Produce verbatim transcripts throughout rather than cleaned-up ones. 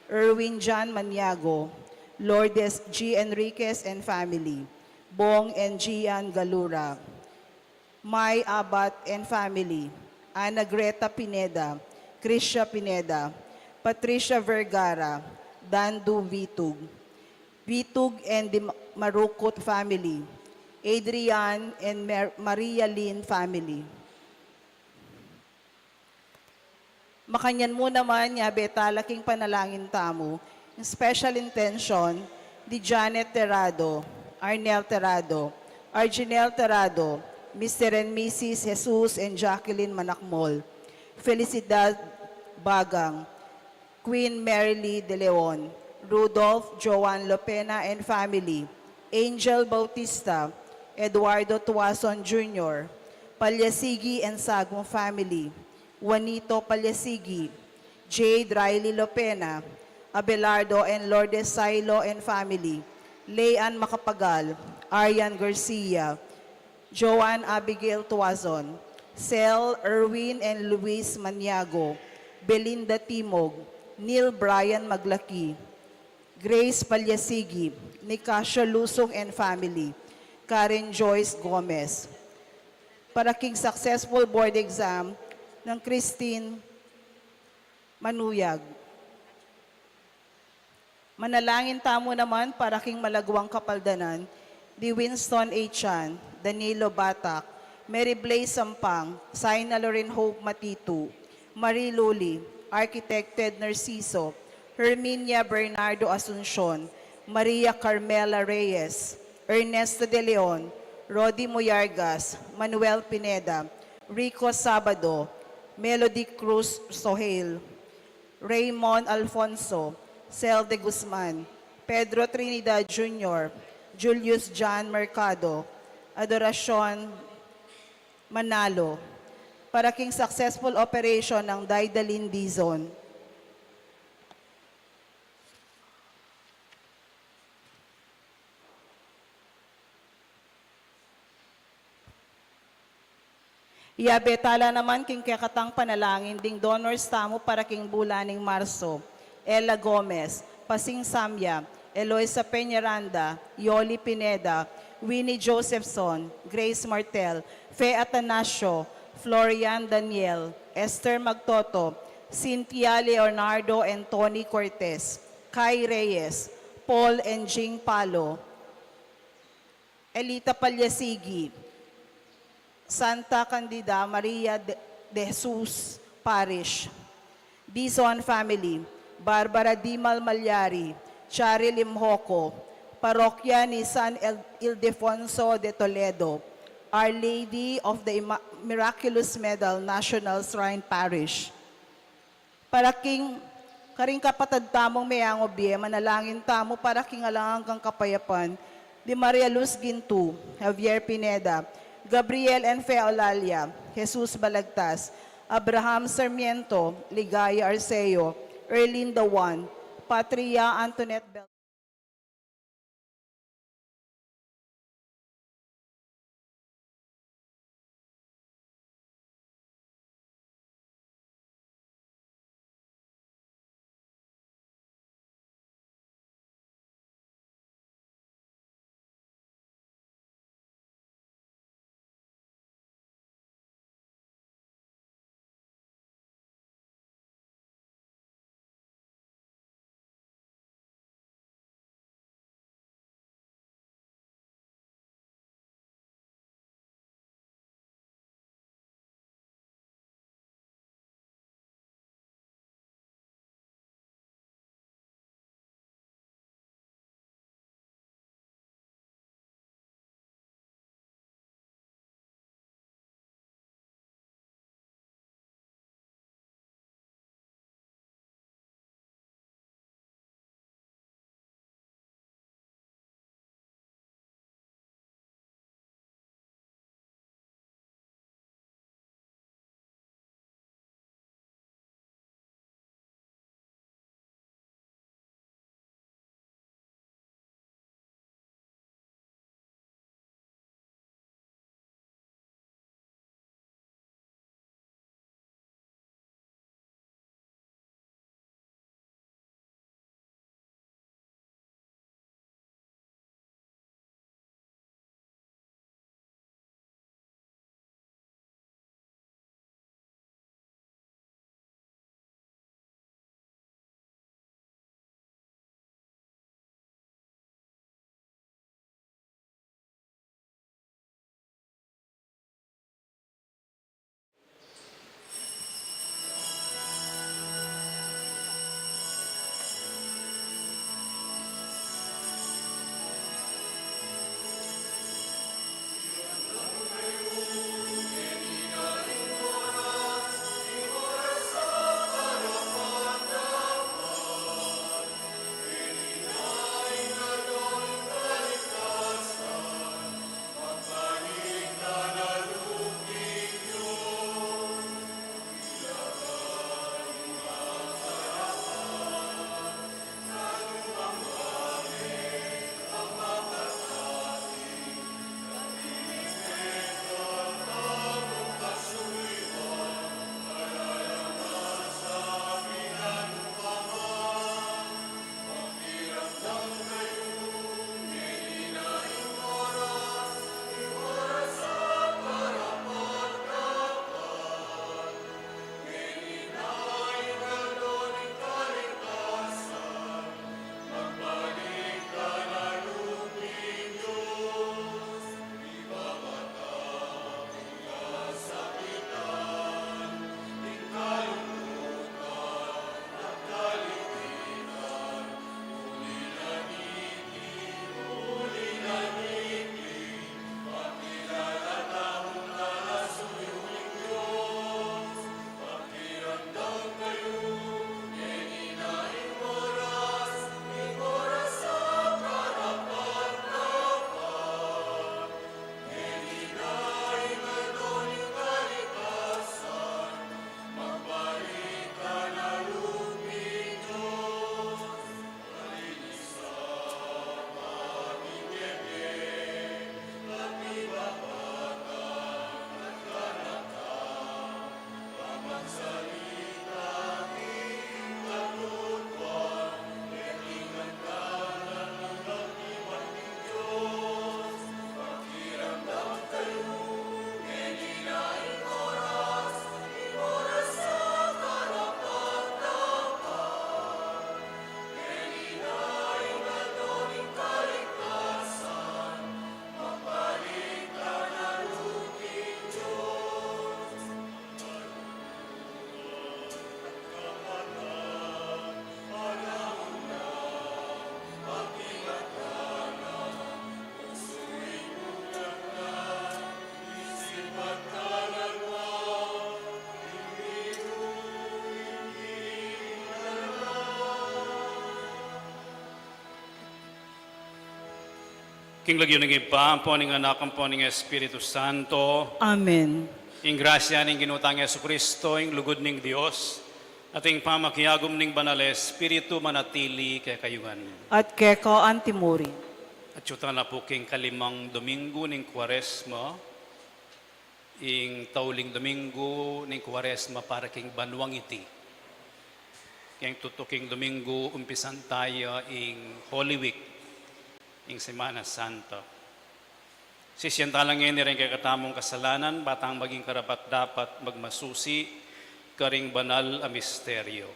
Erwin John Maniago, Lourdes G. Enriquez and family, Bong and Gian Galura, May Abat and family, Ana Greta Pineda, Krisha Pineda, Patricia Vergara, Dandu Vitug, Vitug and the Marukut family, Adrian and Mer- Maria Lynn family. Makanyan mu naman, yabe tala king panalangin tamu, in special intention, di Janet Terrado, Arnel Terrado, Arginel Terrado, Mister and Missus Jesus and Jacqueline Manakmol, Felicidad Bagang, Queen Mary Lee De Leon, Rudolph Joan Lopena and family, Angel Bautista, Eduardo Tuason Junior, Palyasigi and Sagum family, Juanito Palyasigi, Jade Riley Lopena, Abelardo and Lourdes Silo and family, Leanne Macapagal, Arian Garcia, Joan Abigail Tuazon, Sel Erwin and Luis Maniago, Belinda Timog, Neil Brian Maglaki, Grace Palyasigi, Nicasio Lusong and family, Karen Joyce Gomez. Para king successful board exam ng Christine Manuyag. Manalangin tamu naman para king malagwang kapaldanan di Winston A. Chan, Danilo Batak, Mary Blaze Sampang, Saina Loren Hope Matitu, Marie Luli, Architect Ted Narciso, Herminia Bernardo Asuncion, Maria Carmela Reyes, Ernesto De Leon, Rodi Muyargas, Manuel Pineda, Rico Sabado, Melody Cruz Sohail, Raymond Alfonso, Sel de Guzman, Pedro Trinidad Junior, Julius John Mercado, Adoracion Manalo, para king successful operation ng Daidalin Dizon. Yabe tala naman king kekatang panalangin ding donors tamu para king bulan ning Marso: Ella Gomez, Pasing Samya, Eloisa Peñaranda, Yoli Pineda, Winnie Josephson, Grace Martel, Fe Atanasio, Florian Daniel, Esther Magtoto, Cynthia Leonardo and Tony Cortez, Kai Reyes, Paul and Jing Palo, Elita Palyasigi, Santa Candida Maria de, de Jesus Parish, Dizon family, Barbara Dimal Malyari, Charil Imhoco, Parokya ni San El- Ildefonso de Toledo, Our Lady of the Ima- Miraculous Medal National Shrine Parish. Para king karing kapatad tamung meangu bie, manalangin tamu para king alang anggang kapayapan di Maria Luz Gintu, Javier Pineda, Gabriel and Fe Eulalia, Jesus Balagtas, Abraham Sarmiento, Ligaya Arceo, Erlinda Juan, Patria Antoinette Bel- King lagyu ning Ibpa, ampo ning Anak, ampo ning Espiritu Santo. Amen. Ing grasya ning Ginu tang Jesucristo, ing lugud ning Dios, at ing pamakiagum ning Banal a Espiritu manatili kekayu ngan. At keka antimurin. Atyu tana pu king kalimang Domingo ning Kuaresma, ing tauling Domingo ning Kuaresma para king banuang iti. King tutuking Domingo, umpisan taya ing Holy Week, ing Semana Santa. Sisian tala ngeni ring kekatamung kasalanan, ba tang maging karapat-dapat magmasusi karing banal a misteryo.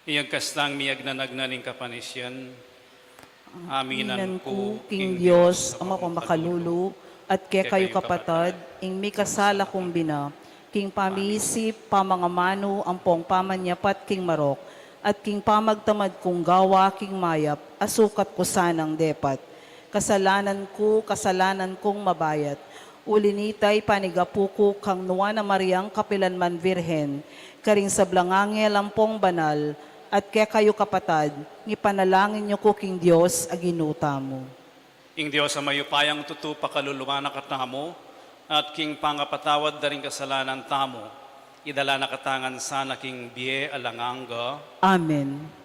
Iyagkas tang miyagnanagnan ing kapanisian. Aminan ku king Dios a mapamakalulu, at kekayu kapatad, ing mikasala kung bina, king pamisip, pamangamanu, ampong pamanyapat king marok, at king pamagtamad kung gawa king mayap, a sukat ku sanang depat. Kasalanan ku, kasalanan kung mabayat. Uli nita, ipanigapu ku kang Nuan a Mariang kapilanman Virgen, karing sablang angel ampong banal, at kekayu kapatad, ngipanalangin yu ku king Dios a Ginu tamu. Ing Dios a mayupayang tutu pakaluluan na katamu, at king pangapatawad da ring kasalanan tamu, idala na katamu ngan sana king bie alang angga. Amen.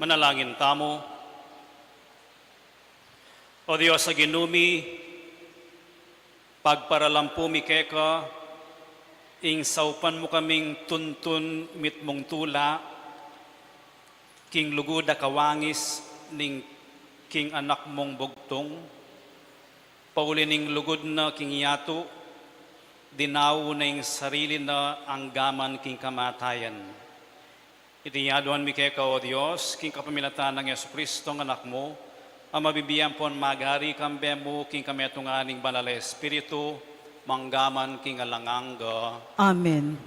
Manalangin tamu. O Dios a Ginu mi, pagparalampu mi keka, ing saupan mu kaming tuntun mitmung tula, king lugud a kawangis ning king Anak mung bugtung, pauli ning lugud na king yatu, dinau na ing sarili na anggaman king kamatayan. Iti aduan mi keka, O Dios, king kapamilatan nang Jesucristo, Anak mu, a mabibie ampon magari kambe mu king kametungan ning Banal a Espiritu, manggaman king alang angga. Amen.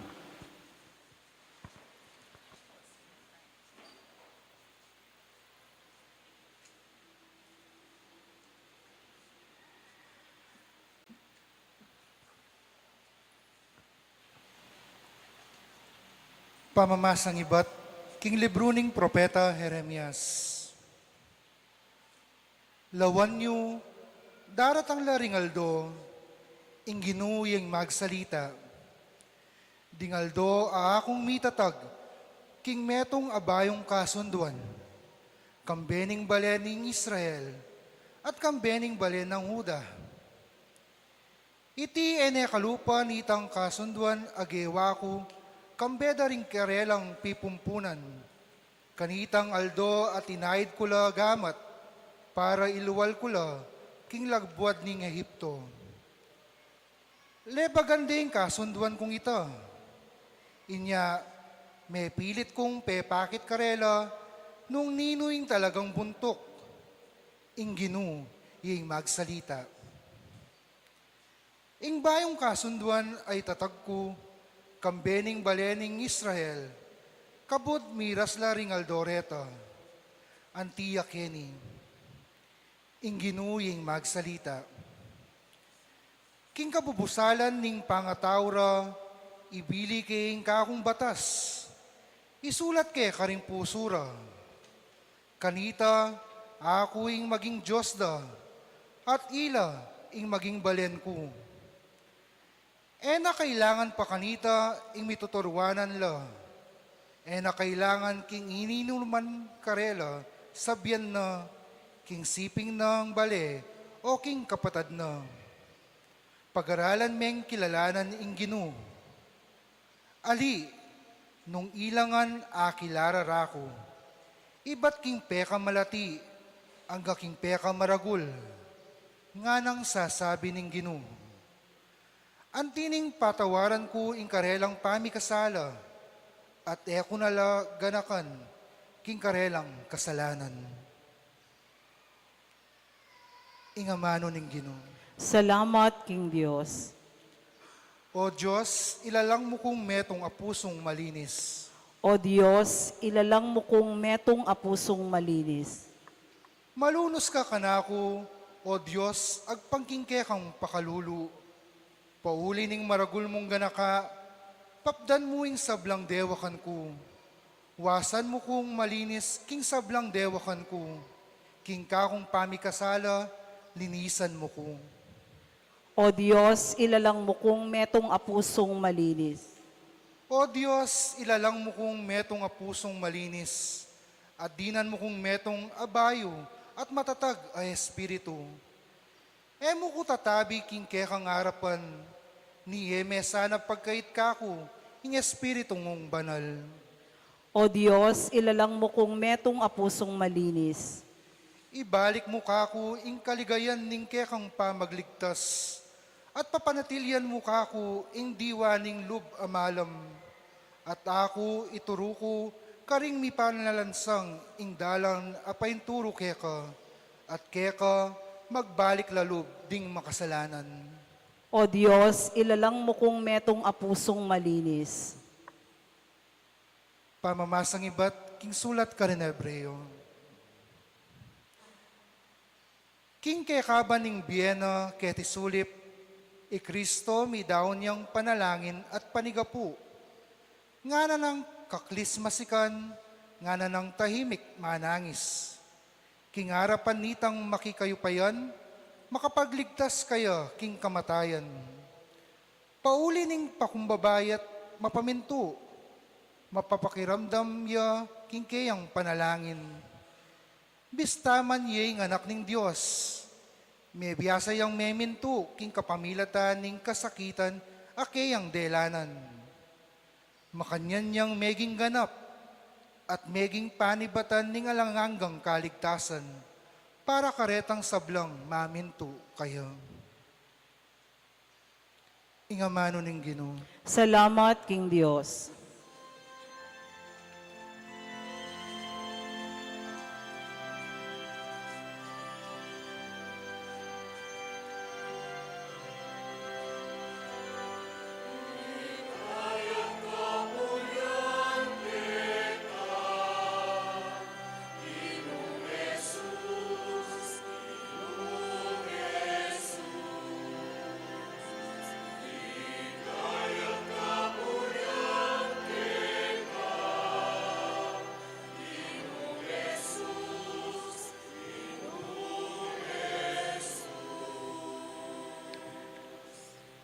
Pamamasang ibat king libru ning propeta Jeremias. Lawan yu, daratang la ring aldo, ing Ginu yang magsalita. Ding aldo a akung mitatag king metung a bayung kasunduan, kambe ning bale ning Israel, at kambe ning bale nang Juda. Iti e ne kalupa nitang kasunduan a gewa ku kambe da ring karelang pipumpunan, kanitang aldo a tinaid ku la gamat para ilual ku la king lagbuad ning Egipto. Lebagan de ing kasunduan kung ita. Inya, mepilit kung pepakit karela nung ninu ing talagang buntuk. Ing Ginu ing magsalita. Ing bayung kasunduan a itatag ku kambe ning bale ning Israel, kabud miras la ring aldo reta. Anti ya keni, ing Ginu ing magsalita. King kabubusalan ning pangatau ra, ibili ke ing kakung batas, isulat ke karing pusu ra. Kanita, aku ing maging Dios da, at ila ing maging balen ku. E na kailangan pa kanita ing mituturuanan la, E na kailangan king ininuman karela, sabian na, king siping nang bale, o king kapatad na. Pagaralan meng kilalanan ing Ginu. Ali, nung ila ngan akilara ra ku, ibat king pekamalati, angga king pekamaragul, nganang sasabi ning Ginu. Anti ning patawaran ku ing karelang pamikasala, at e ku na la ganakan king karelang kasalanan. Ing amanu ning Ginu. Salamat king Dios. O Dios, ilalang mu kung metung a pusung malinis. O Dios, ilalang mu kung metung a pusung malinis. Malunus ka kanaku, O Dios, agpang king kekang pakalulu. Pauli ning maragul mung ganaka, papdan mu ing sablang dewakan ku. Wasan mu kung malinis king sablang dewakan ku, king kakung pamikasala, linisan mu ku. O Dios, ilalang mu kung metung a pusung malinis. O Dios, ilalang mu kung metung a pusung malinis, at dinan mu kung metung a bayu at matatag a espiritu. E mu ku tatabi king kekang arapan, ni e me sana pagkait kaku ing Espiritu mung banal. O Dios, ilalang mu kung metung a pusung malinis. Ibalik mu kaku ing kaligayan ning kekang pamagligtas, at papanatilian mu kaku ing diwa ning lub a malam. At aku ituru ku karing mipanalansang ing dalan a painturu keka, at keka magbalik la lub ding makasalanan. O Dios, ilalang mu kung metung a pusung malinis. Pamamasang ibat king sulat karin Hebreo. King kekaban ning bie na keti sulip, i Kristo midaun yang panalangin at panigapu. Ngana nang kaklis masikan, ngana nang tahimik manangis. King arapan nitang makikayupayan, makapagligtas kaya king kamatayan. Pauli ning pakumbaba ya't mapamintu, mapapakiramdam ya king keyang panalangin. Bista man ye ing Anak ning Dios, mebiasa yang memintu king kapamilatan ning kasakitan a keyang delanan. Makanyan yang meging ganap at meging panibatan ning alang anggang kaligtasan para karetang sablang mamintu kaya. Ing amanu ning Ginu. Salamat king Dios.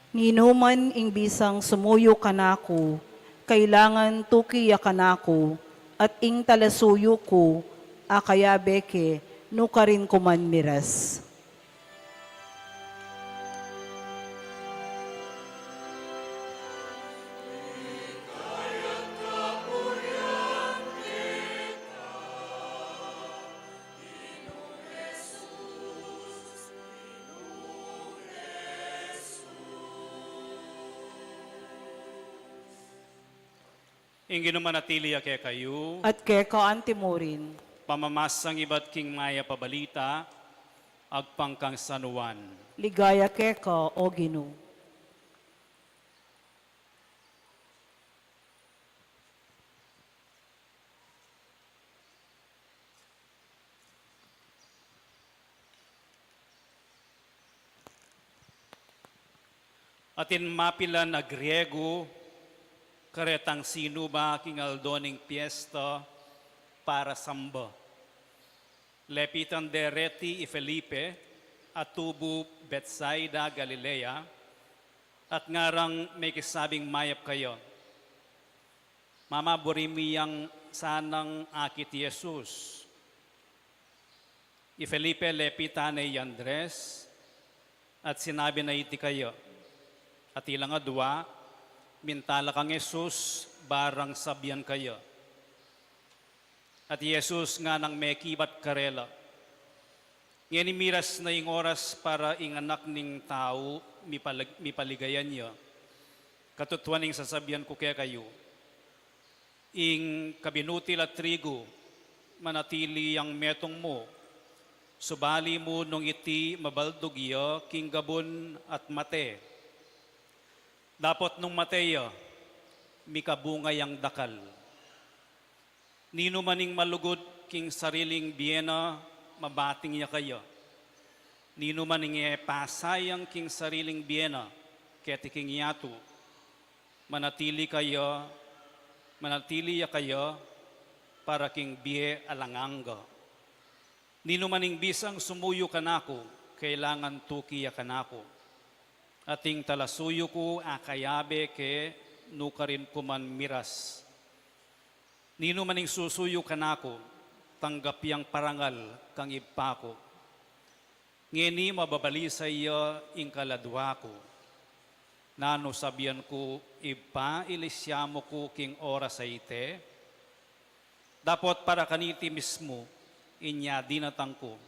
Ninuman ing bisang sumuyu kanaku, kailangan tuki ya kanaku, at ing talasuyu ku, akayabe ke, nukarin ku man miras. Ing Ginu manatili ya kekayu. At keka antimurin. Pamamasang ibat king mayap a balita agpang kang San Juan. Ligaya keka, O Ginu. Atin mapilan a Griego karetang sinuba king aldo ning piesta para samba. Lepitan de reti i Felipe a tubu Betsaida, Galilea, at ngarang mekisabing mayap kaya. Mama, buri mi yang sanang akit i Jesus. I Felipe lepita ne i Andres, at sinabi na iti kaya. At ilang adua, minta la kang Jesus, barang sabian kaya. At i Jesus nganang mekibat karela, ngeni miras na ing oras para ing Anak ning Tau mipalig-, mipaligayan ya. Katutuan ing sasabian ku kekayu, ing kabinutil a trigu, manatili yang metung mu, subali mu nung iti mabaldug ya king gabun at mate. Dapot nung mate ya, mikabunga yang dakal. Ninuman ing malugud king sariling bie na, mabating ya kaya. Ninuman ing e pasayang king sariling bie na keti king yatu, manatili kaya, manatili ya kaya para king bie alang angga. Ninuman ing bisang sumuyu kanaku, kailangan tuki ya kanaku. At ing talasuyu ku akayabe ke, nukarin ku man miras. Ninuman ing susuyu kanaku, tanggap yang parangal kang Ibpa ku. Ngeni mababalisay ya ing kaladua ku. Nanu sabian ku, Ibpa, ilisya mu ku king oras a iti? Dapot para kaniti mismu inya dinatang ku,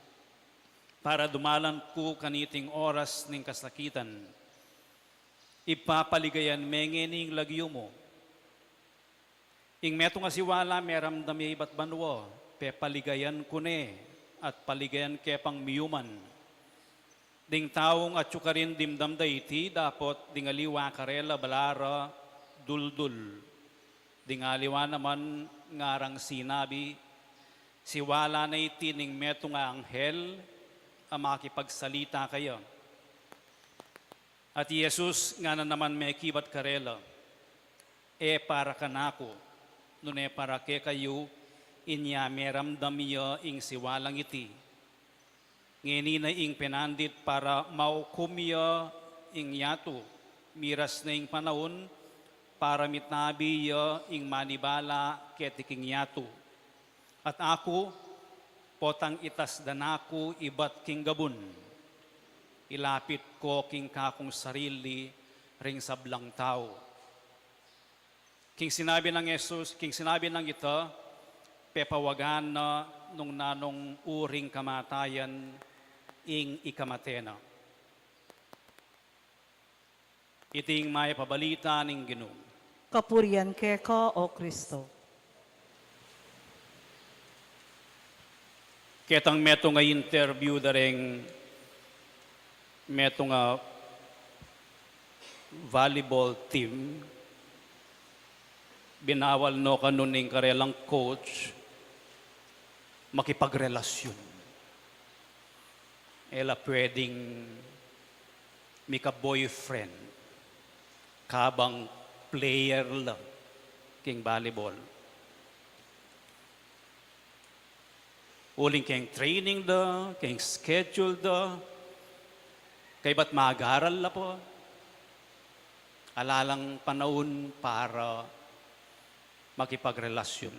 para dumalan ku kaniting oras ning kasakitan. Ibpa, paligayan me ngeni ing lagyu mu. Ing metung a siwala meramdam ya ibat banua, pepaligayan ku ne at paligayan ke pang miyuman. Ding taung atyu karin dimdam da iti, dapot ding aliwa karela bala ra duldul. Ding aliwa naman ngarang sinabi, siwala na iti ning metung a anghel a makipagsalita kaya. At i Jesus ngana naman mekibat karela, e para kanaku, nune para kekayu, inya meramdam ya ing siwalang iti. Ngeni na ing pinandit para maukum ya ing yatu, miras na ing panaun para mitabi ya ing manibala keti king yatu. At aku, potang itas da na ku ibat king gabun, ilapit ko king kakung sarili ring sablang tau. King sinabi nang Jesus, king sinabi nang ita, pepawagan na nung nanung uring kamatayan ing ikamate na. Iti ing mayap a balita ning Ginu. Kapurian keka, O Kristo. Ketang metung a interview da ring metung a volleyball team, binawal no kanu ning karelang coach makipagrelasyon. E la pwedeng mika-boyfriend kabang player la king volleyball. Uling keng training da, keng schedule da, kaybat mag-aral la pa, ala lang panaun para makipagrelasyon.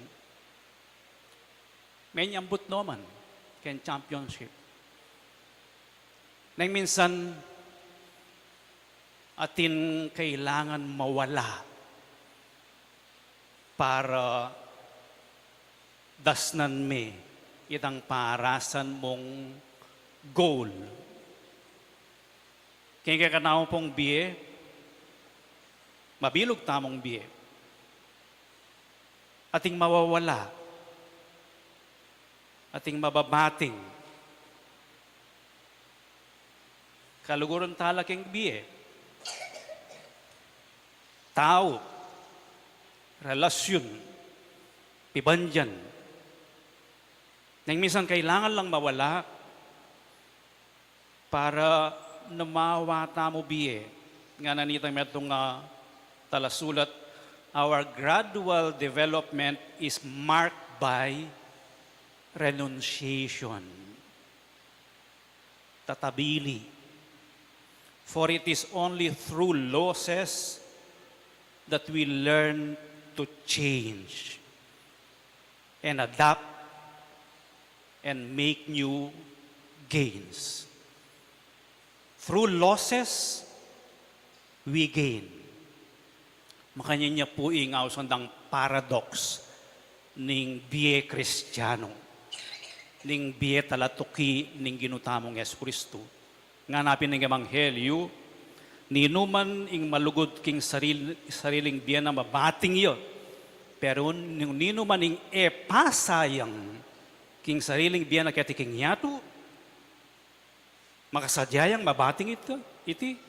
Menyambut no man keng championship. Neng minsan, atin kailangan mawala para dasnan me itang parasan mung goal. Keng kekanamu pung bie, mabilug tamung bie, ating mawawala, ating mababating. Kaluguran tala keng bie, tau, relasyun, pibandian. Neng minsan kailangan lang mawala para numawa tamu bie. Ngana nitang metung a talasulat, our gradual development is marked by renunciation. Tatabili. For it is only through losses that we learn to change and adapt and make new gains. Through losses, we gain. Makanyan ya pu ing ausan dang paradox ning bie Kristiyanu, ning bie talatuki ning Ginu tamung Jesucristo. Ngana pin ning Ebanghelyu, ninuman ing malugud king saril-, sariling bie na mabating ya. Pero ning ninuman ing e pasayang king sariling bie na keti king yatu, makasadya yang mabating ita, iti,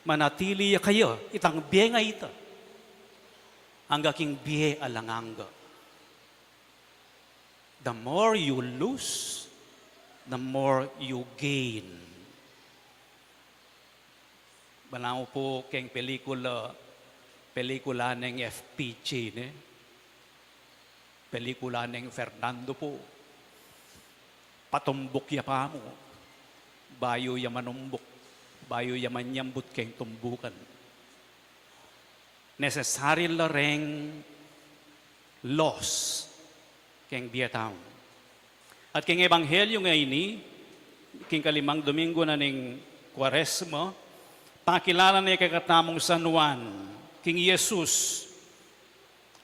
manatili ya kaya itang bie a ita angga king bie alang angga. The more you lose, the more you gain. Balamu pu keng pelikula, pelikula neng F P G, ne? Pelikula neng Fernando pu. Patumbuk ya pamu. Bayu ya manumbuk. Bayu ya manyambut keng tumbukan. Necessary la reng loss keng bie tau. At keng Ebanghelyu ngeni, king kalimang Domingo na ning Kuaresma, pakilala ne kekatamung San Juan king Jesus,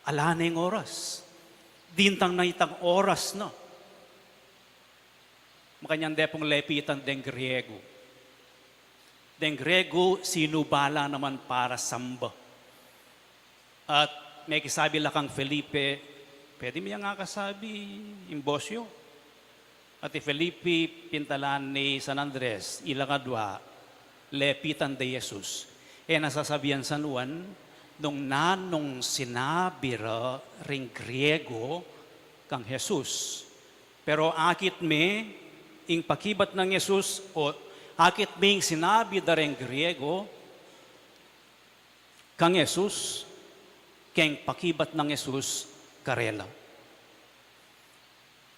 ala neng oras. Dintang na itang oras na. Makanyan de pung lepitan deng Griego. Deng Griego, sinubala naman para samba. At mekisabi la kang Felipe, "Pwede mi yang akasabi ing bos yu?" At i Felipe, pintalan ni San Andres, ila kadwa, lepitan de Jesus. E na sasabian San Juan nung nanung sinabi ra ring Griego kang Jesus. Pero akit me ing pakibat nang Jesus, o akit me ing sinabi da reng Griego kang Jesus, keng pakibat nang Jesus karela.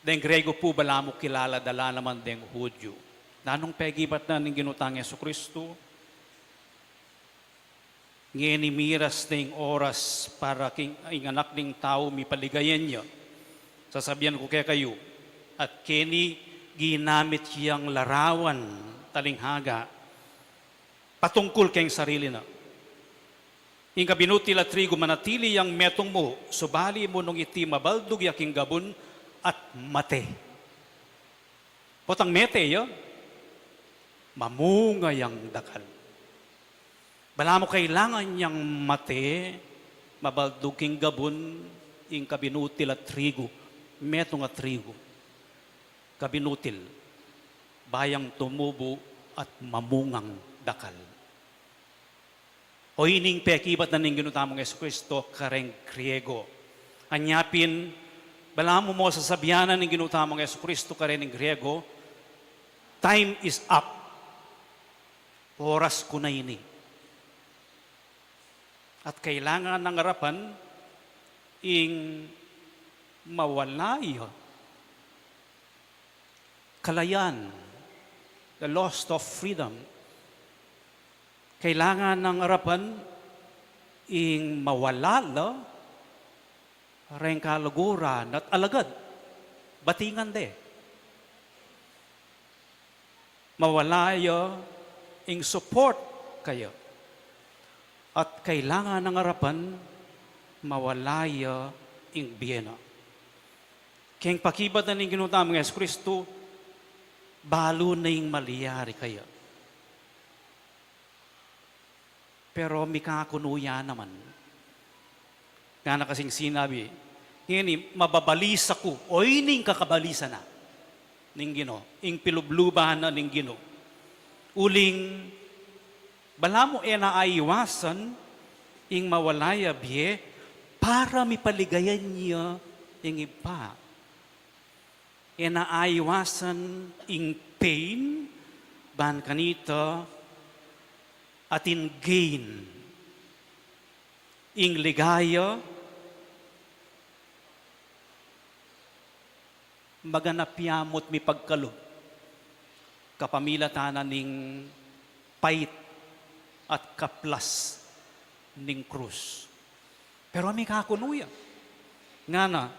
Deng Griego pu balamu kilala da la naman deng Hudyu. Nanung pekibat na ning Ginu tang Jesucristo? Ngeni miras ne ing oras para king, ing Anak ning Tau mipaligayan ya. Sasabian ku kekayu, at keni ginamit yang larawan talinghaga patungkul keng sarili na. Ing kabinutil a trigu manatili yang metung mu, subali mu nung iti mabaldug ya king gabun at mate. Potang mete ya, mamunga yang dakal. Balamu kailangan yang mate, mabaldug king gabun, ing kabinutil a trigu, metung a trigu. Kabinutil, ba yang tumubu at mamungang dakal. O ining pekibat na ning Ginu tamung Jesucristo kareng Griego. Anya pin, balamu mo sasabian na ning Ginu tamung Jesucristo kareng Griego, "Time is up." Oras ku na ini. At kailangan nang arapan ing mawala ya kalayan, the loss of freedom. Kailangan nang arapan ing mawala la reng kaluguran at alagad batingan de. Mawala ya ing support kaya. At kailangan nang arapan mawala ya ing bie na. Keng pakibat na ning Ginu tamung Jesucristo, balu na ing malyari kaya. Pero mikakunu ya naman. Ngana kasing sinabi, ngeni, mababalisa ku, o ining kakabalisa na ning Ginu, ing pilubluban na ning Ginu. Uling, balamu e na aiwasan ing mawala ya bie para mipaligayan ya ing iba. E na aiwasan ing pain, ban kanita atin gain. Ing ligaya, maganap ya mu't mipagkalub kapamilatan na ning pait at kaplas ning krus. Pero ami kakunu ya. Ngana,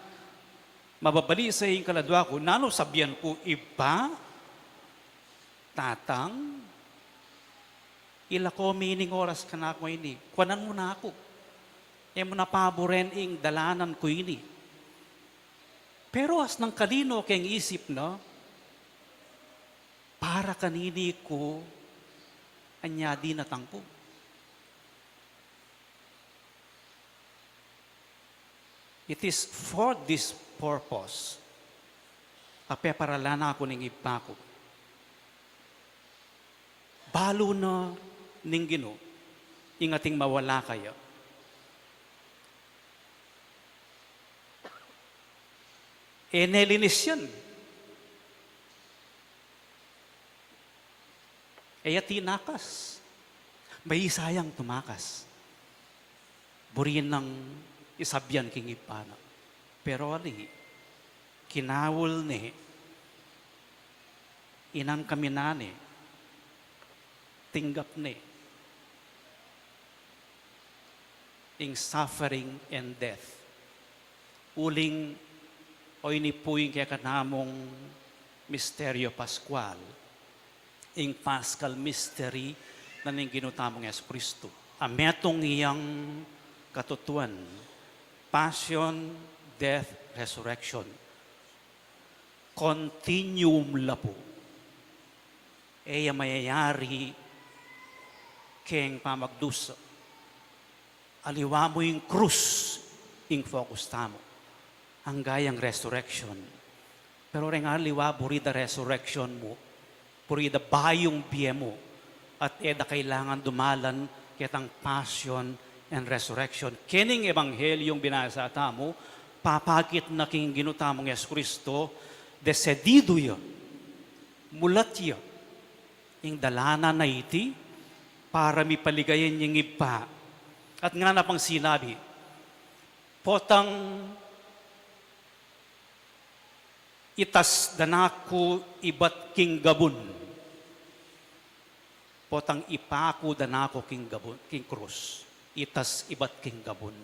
mababali sa ing kaladua ku, nanu sabian ku, Ibpa, Tatang, ilako mi ining oras kanaku ini, kuanan mu na ku. E mu na paburen ing dalanan ku ini. Pero asnang kalino keng isip na, para kanini ku anya dinatang ku. It is for this purpose a peparalan na ku ning Ibpa ku. Balu na ning Ginu ing ating mawalakay. E ne linis yan. E ya tinakas. Maisa yang tumakas. Buri nang isabian king Ibpa na. Pero ali, kinaul ne, inang kami na ne, tinggap ne ing suffering and death. Uling, o ini pu ing kekatamung misteryo Pascual, ing Paschal mystery na ning Ginu tamung Jesucristo. A metung yang katutuan, passion, death, resurrection. Continuum la pu. E ya mayayari keng pamagdusa. Aliwa mu ing krus, ing focus tamu. Angga yang resurrection. Pero reng aliwa, buri da resurrection mu, buri da bayung bie mu, at e da kailangan dumalan ketang passion and resurrection. Kening ebanghelyung binasa tamu, papakit na king Ginu tamung Jesucristo, desedidu ya, mulat ya, ing dalanan na iti, para mipaligayan yang Ibpa. At ngana pang sinabi, potang itas da na ku ibat king gabun. Potang ipaku da na ku king gabun, king krus. Itas ibat king gabun.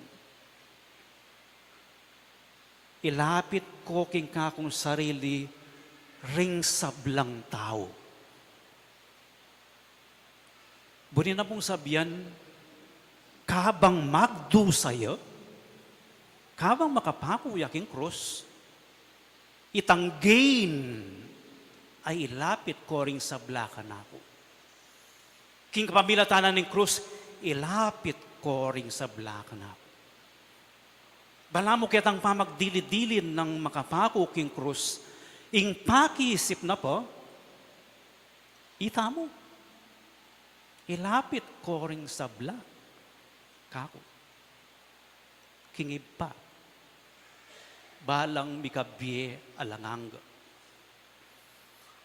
Ilapit ku king kakung sarili ring sablang tau. Buri na pung sabian, kabang magdusa ya, kabang makapaku ya king krus, itang gain ay ilapit ku ring sabla kanaku. King kapamilatan na ning krus, ilapit ku ring sabla kanaku. Balamu ketang pamagdili-dili nang makapaku king krus, ing pakiisip na pa, ita mu, ilapit ku ring sabla kaku king Ibpa, balang mikabie alang angga.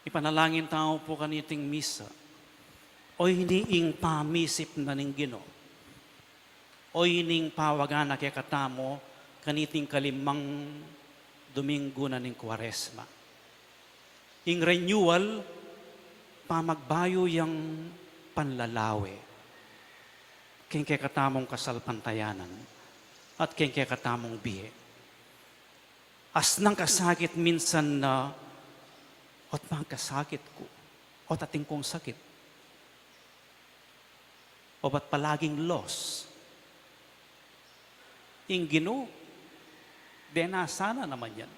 Ipanalangin tamu pu kaniting misa. O ini ing pamisip na ning Ginu. O ini ing pawaga na kekatamu kaniting kalimang Domingo na ning Kuaresma. Ing renewal, pamagbayu yang panlalawe keng kekatamung kasalpantayanan at keng kekatamung bie. Asnang kasakit minsan na, ot magkasakit ku, ot atin kung sakit, obat palaging loss. Ing Ginu, de na sana naman yan.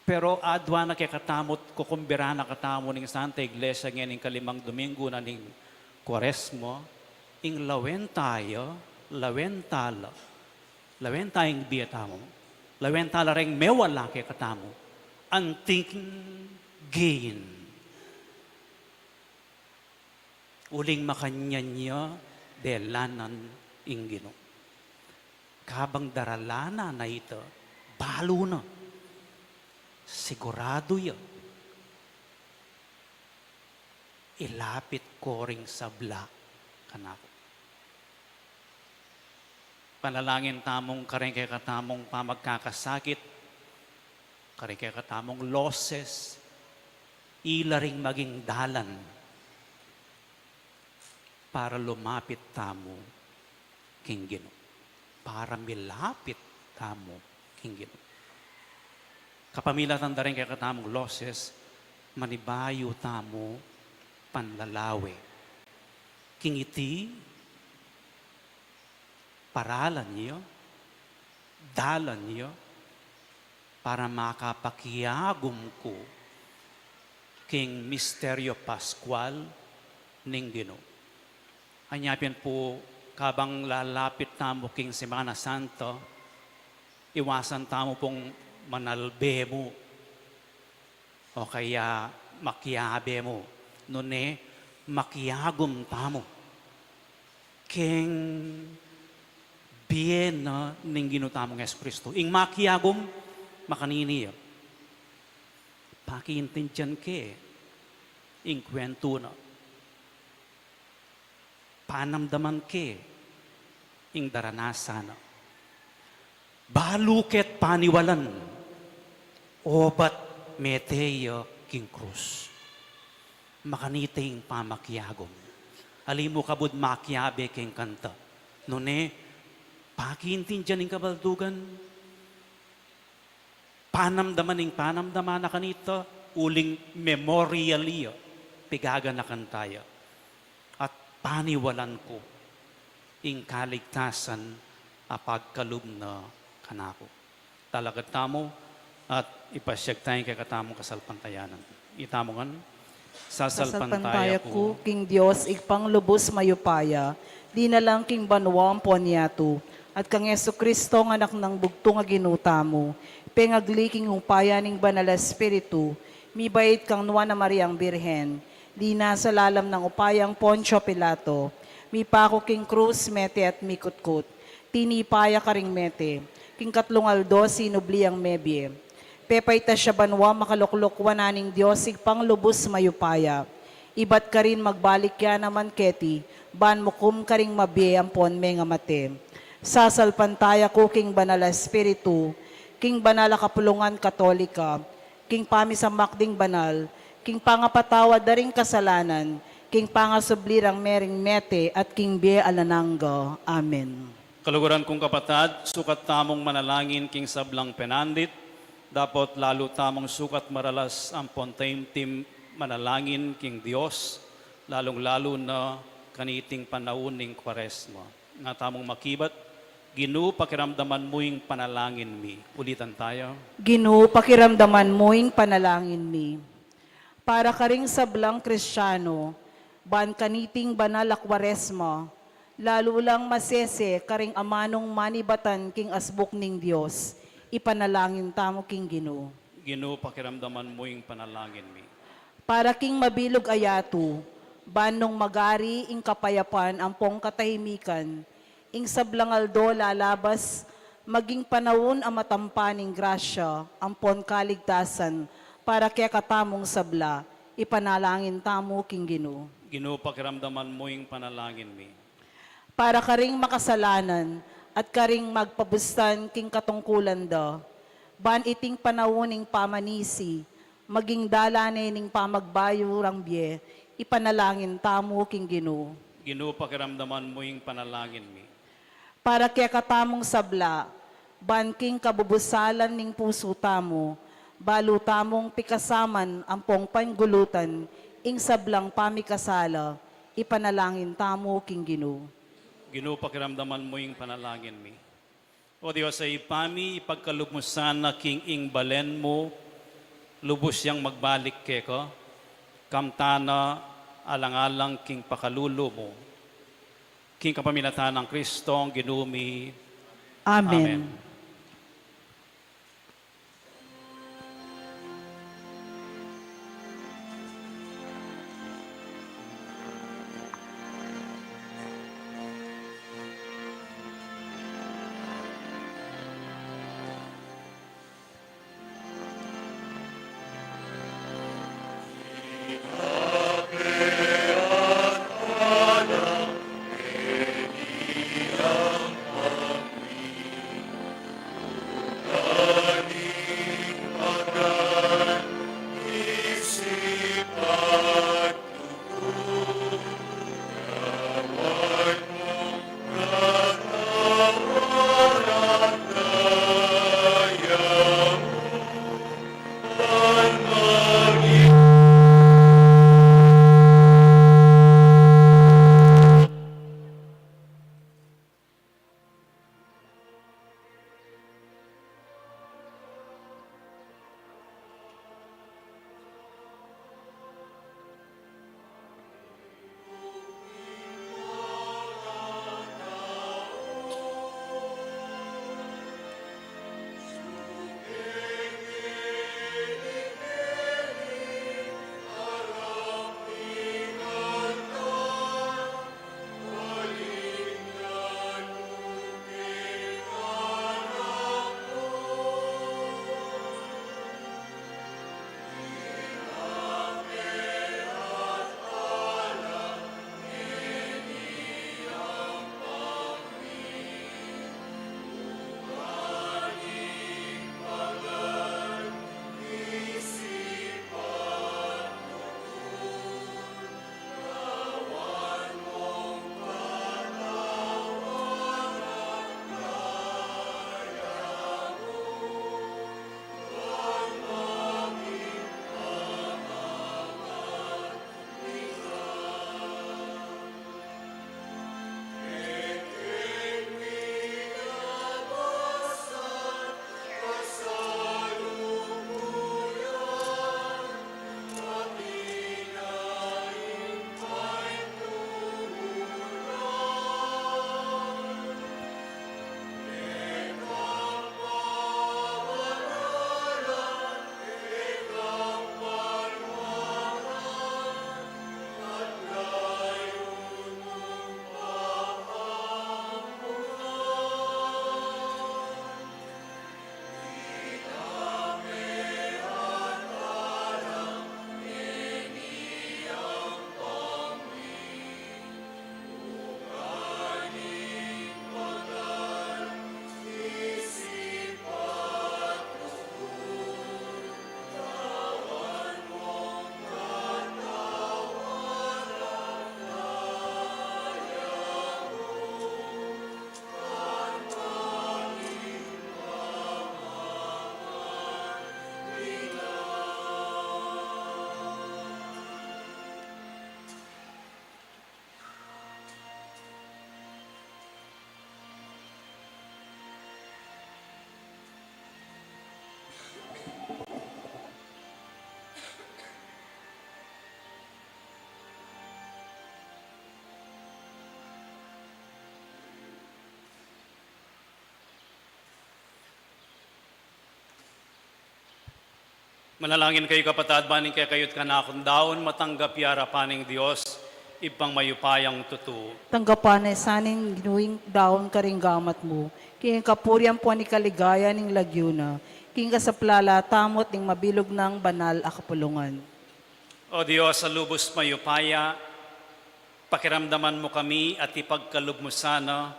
Pero adwa na kekatamu't kukumbira na katamu ning Santa Iglesia ngeni ning kalimang Domingo na ning Kuaresma, ing lawen ta ya, lawen ta la, lawen ta ing bie tamu, lawen ta la reng mewala kekatamu, anting gain. Uling makanyan ya delanan ing Ginu. Kabang daralanan na ita, balu na, siguradu ya, ilapit ku ring sabla kanaku. Panalangin tamung kareng kekatamung pamagkakasakit, kareng kekatamung losses, ila ring maging dalan para lumapit tamu king Ginu. Para milapit tamu king Ginu. Kapamilatan da ring kekatamung loses, manibayu tamu panlalawe. King iti, paralan yu, dalan yu, para makapakiagum ku king misteryo Pascual ning Ginu. Anya pin pu, kabang lalapit tamu king Semana Santa, iwasan tamu pung manalbe mu o kaya makiabe mu, nune makiagum tamu king bie na ning Ginu tamung Jesucristo. Ing makiagum, makanini ya? Pakiintindian ke ing kwentu na. Panamdaman ke ing daranasan na. Balu ke't paniwalan, obat mete ya king krus. Makanita ing pamakiagum. Ali mu kabud makiabe king kanta. Nune, pakiintindian ing kabaldugan. Panamdaman ing panamdaman na kanita, uling memorial ya, pigaganakan taya. At paniwalan ku ing kaligtasan a pagkalub na kanaku. Talakad tamu at ipasyag taya ing kekatamung kasalpantayanan. Itamu ngan, sasalpantaya ku king Dios, Ibpang lubus mayupaya, linalang king banua ampon yatu, at kang Jesucristo, a Anak nang bugtung a Ginu tamu, pengagli king upaya ning Banal a Espiritu, mibait kang Nuan a Mariang Birhen, linasa lalam nang upayang Poncio Pilato, mipaku king krus, mete at mikutkut, tinipa ya karing mete, king katlung aldo sinubli yang mebie. Pepaitas ya banua, makalukluk wanan ning Dios Ibpang lubus mayupaya. Ibat karin magbalik ya naman keti, ban mukum karing mabie ampon mengamate. Sasalpantaya ku king Banal a Espiritu, king banal a kapulungan Katolika, king pamisamak ding banal, king pangapatawad da ring kasalanan, king pangasubli rang mering mete, at king bie alang angga. Amen. Kaluguran kung kapatad, sukat tamung manalangin king sablang penandit, dapot lalu tamung sukat maralas ampon taimtim manalangin king Dios, lalung-lalu na kaniting panaun ning Kwaresma. Nga tamung makibat, Ginu, pakiramdaman mu ing panalangin mi. Ulitan taya. Ginu, pakiramdaman mu ing panalangin mi. Para karing sablang Kristiano, ban kaniting banal a Kwaresma, lalu lang masese karing amanung manibatan king asbuk ning Dios, ipanalangin tamu king Ginu. Ginu, pakiramdaman mu ing panalangin mi. Para king mabilug a yatu, ban nung magari ing kapayapan ampong katahimikan, ing sablang aldo lalabas, maging panaun a matampa ning grasya ampon kaligtasan para kekatamung sabla, ipanalangin tamu king Ginu. Ginu, pakiramdaman mu ing panalangin mi. Para karing makasalanan at karing magpabustan king katungkulan da, ban iting panaun ning pamanisi, maging dalan ne ning pamagbayu rang bie, ipanalangin tamu king Ginu. Ginu, pakiramdaman mu ing panalangin mi. Para kekatamung sabla, ban king kabubusalan ning pusu tamu, balu tamung pikasaman ampong panggulutan ing sablang pamikasala, ipanalangin tamu king Ginu. Ginu, pakiramdaman mu ing panalangin mi. O Dios a Ibpa mi, ipagkalub mu sana king ing balen mu, lubus yang magbalik keka, kamtana alang-alang king pakalulu mu. King kapamilatan nang Kristong Ginu mi. Amen. Amen. Manalangin kayu, kapatad, ban ing kekayu't kanakung daun matanggap ya king arapan ning Dios, Ibpang mayupayang tutu. Tanggapan na sa ning Ginu ing daun karing gamat mu, king kapurian ampon king kaligayan ning lagyu na, king kasaplalan tamu at ning mabilug nang banal a kapulungan. O Dios a lubus mayupaya, pakiramdaman mu kami at ipagkalub mu sana,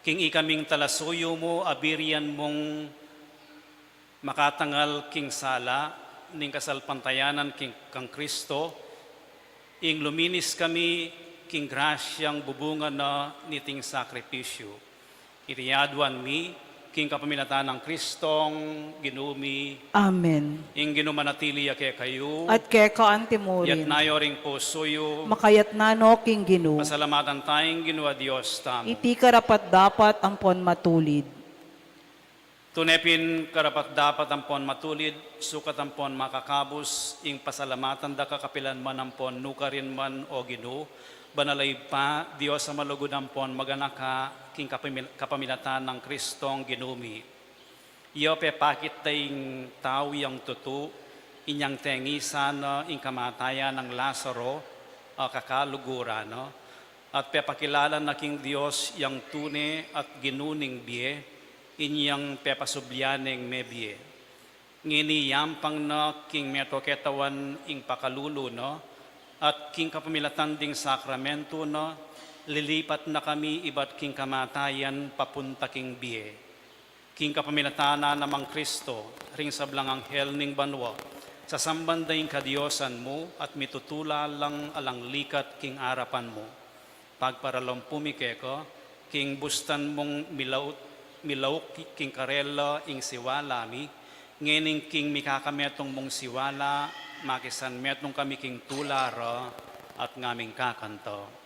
king ikaming talasuyu mu, abirian mung makatangal king sala ning kasalpantayanan king, kang Kristo, ing luminis kami king grasyang bubungan na niting sakripisyu. Iti aduan mi, king kapamilatan nang Kristong Ginu mi. Amen. Ing Ginu manatili ya kekayu. At keka antimurin. Iyatas yu ring pusu yu. Makayatas no king Ginu. Pasalamatan taya ing Ginu a Dios tamu. Iti karapat-dapat ampon matulid. Tune pin karapat-dapat ampon matulid, sukat ampon makakabus, ing pasalamatan da ka kapilan man ampon nukarin man, O Ginu, banal a Ibpa, Dios a malugud ampon maganaka, king kapamil-, kapamilatan nang Kristong Ginu mi. Iya pepakit da ing tau yang tutu, inyang tengisan na ing kamatayan nang Lazaro, a kakaluguran na, at pepakilala na king Dios yang tune at Ginu ning bie, inyang pepasublian neng mebie. Ngeni yampang na king meto ketawan ing pakalulu na, at king kapamilatan ding sakramentu na, lilipat na kami ibat king kamatayan papunta king bie. King kapamilatan na namang Kristo, ring sablang anghel ning banua, sasamban da ing kadiosan mu at mitutula lang alang likat king arapan mu. Pagparalom pu mi keka, king bustan mung milaut-, milauk king karela ing siwala mi, ngening king mikakametung mung siwala, makisanmetung kami king tula ra at ngaming kakanta.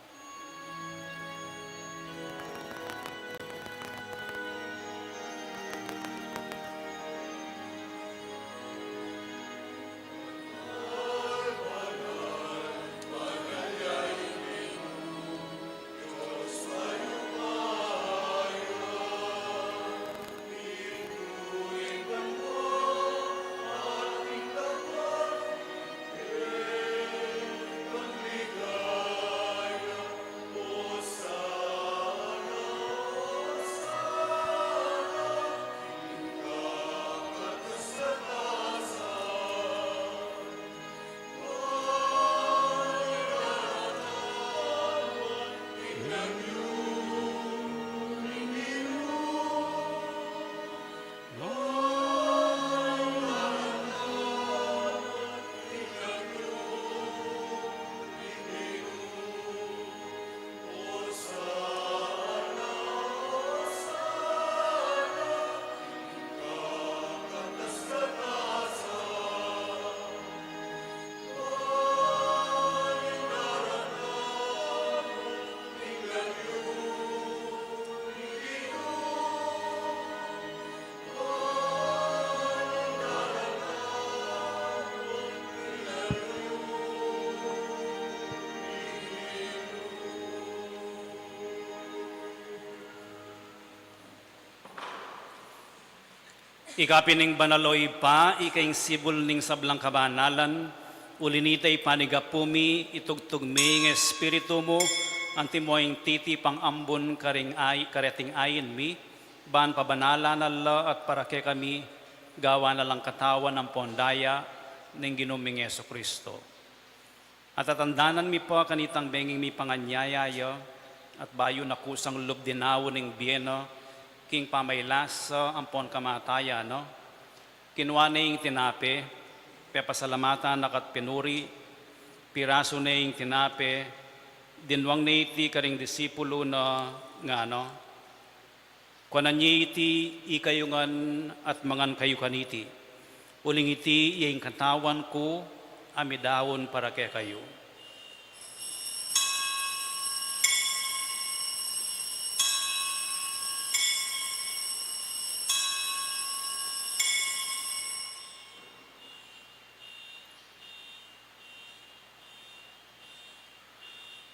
Ika pin ing banal, o Ibpa, ika ing sibul ning sablang kabanalan, uli na nita ipanyawad mi, itubud mi ing Espiritu mu, antimo ing titipang ambun karing ay-, kareting ain mi, ban pabanalan na la at para kekami, gawan na lang katawan ampon daya ning Ginu ming Jesucristo. At tatandanan mi pa kanitang benging mipanganyaya ya, at bayu na kusang lub dinaun ing bie na, king pamailasa ampon kamatayan na, kinua ne ing tinape, pepasalamatan na ka't pinuri, pirasu ne ing tinape, dinwang ne iti karing disipulu na, ngana: Kuanan ye iti ikayu ngan at mangan kayu kaniti. Uling iti ya ing katawan ku a midaun para kekayu.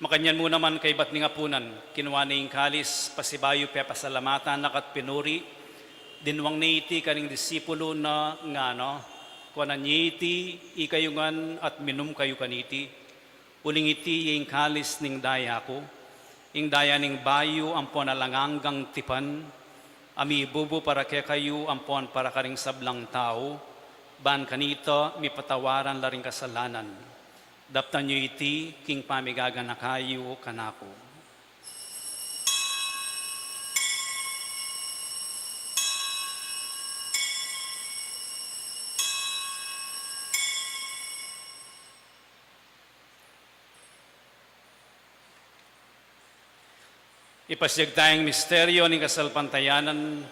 Makanyan mu naman kaybat ning apunan, kinua ne ing kalis, pasibayu pepasalamatan na ka't pinuri, dinwang ne iti karing disipulu na, ngana: Kuanan ye iti, ikayu ngan, at minum kayu kaniti, uling iti ya ing kalis ning daya ku, ing daya ning bayu ampon alang anggang tipan, a mibubu para kekayu ampon para karing sablang tau, ban kanita mipatawaran la ring kasalanan. Daptan yu iti king pamigaganaka yu kanaku. Ipasiag taya ing misteryo ning kasalpantayanan.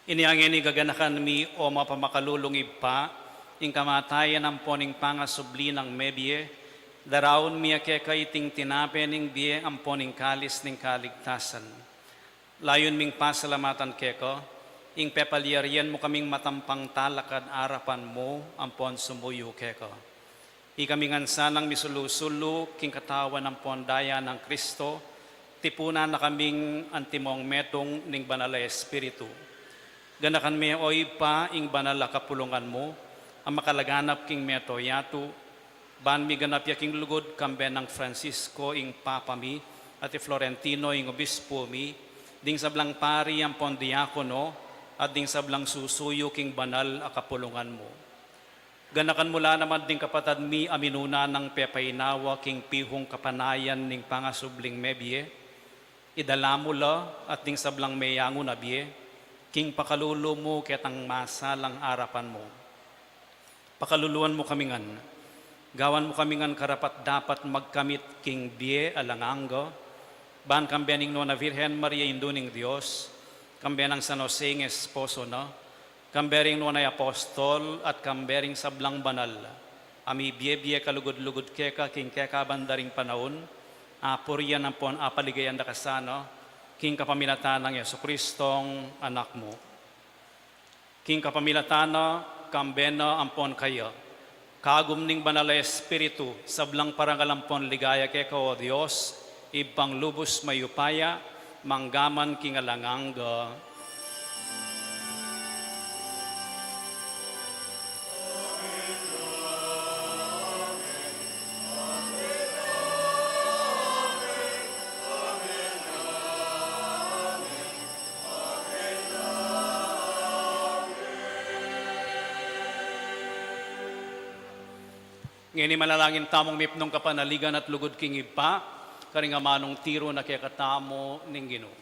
Inya ngeni gaganakan mi, o mapamakalulung Ibpa, ing kamatayan ampon ing pangasubli nang mebie, daraun mi ya keka iting tinape ning bie ampon ing kalis ning kaligtasan. Layun ming pasalamatan keka, ing pepalyarian mu kaming matampang talakad arapan mu ampon sumuyu keka. Ikami ngan sanang misulu-sulu king katawan ampon daya nang Kristo, tipunan na kaming antimong metung ning Banal a Espiritu. Ganakan me, o Ibpa, ing banal a kapulungan mu, a makalaganap king mabilug a yatu, ban miganap ya king lugud kambe nang Francisco ing Papa mi, at i Florentino ing Obispo mi, ding sablang pari ampon diakono, at ding sablang susuyu king banal a kapulungan mu. Ganakan mu la naman ding kapatad mi a minuna nang pepainawa king pihung kapanayan ning pangasubling mebie, idala mu la at ding sablang meyangu na bie, king pakalulu mu ketang masalang arapan mu. Pakaluluan mu kami ngan, gawan mu kami ngan karapat-dapat magkamit king bie alang angga, ban kambe ning Nuan a Virgen Maria, Indu ning Dios, kambe nang San Jose ing esposo na, kambe ring nuan a apostol, at kambe ring sablang banal a mibie-bie kalugud-lugud keka king kekaban da ring panaun, apurian ampon apaligayan da ka sana, king kapamilatan nang Jesucristong Anak mu. King kapamilatan na, kambe na ampon kaya, kagum ning Banal a Espiritu, sablang parangal ampon ligaya keka, o Dios, Ibpang lubus mayupaya, mangga man king alang angga. Ngeni manalangin tamung mipnung kapanaligan at lugud king Ibpa, karing amanung tiru na kekatamu ning Ginu.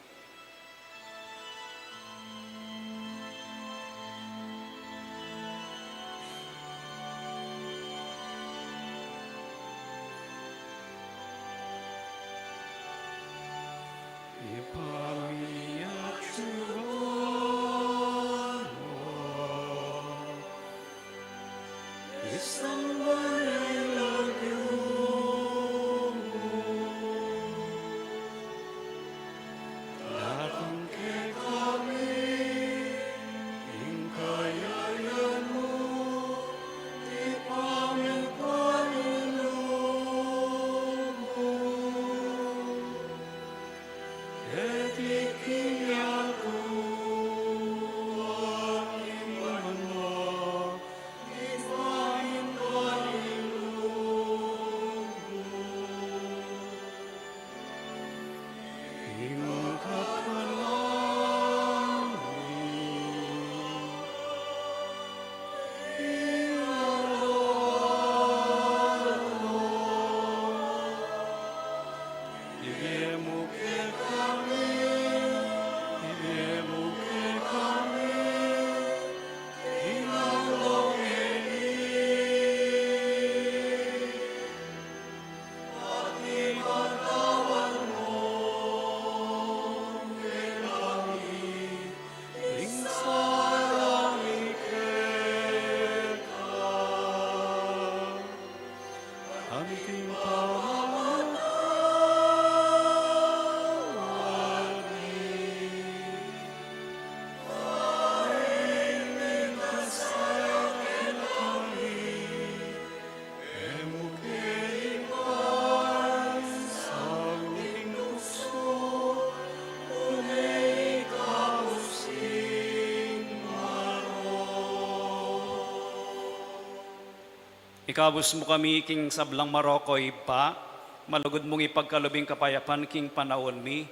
Ikabus mu kami king sablang marok, Ibpa, malugud mung ipagkalub ing kapayapan king panaun mi,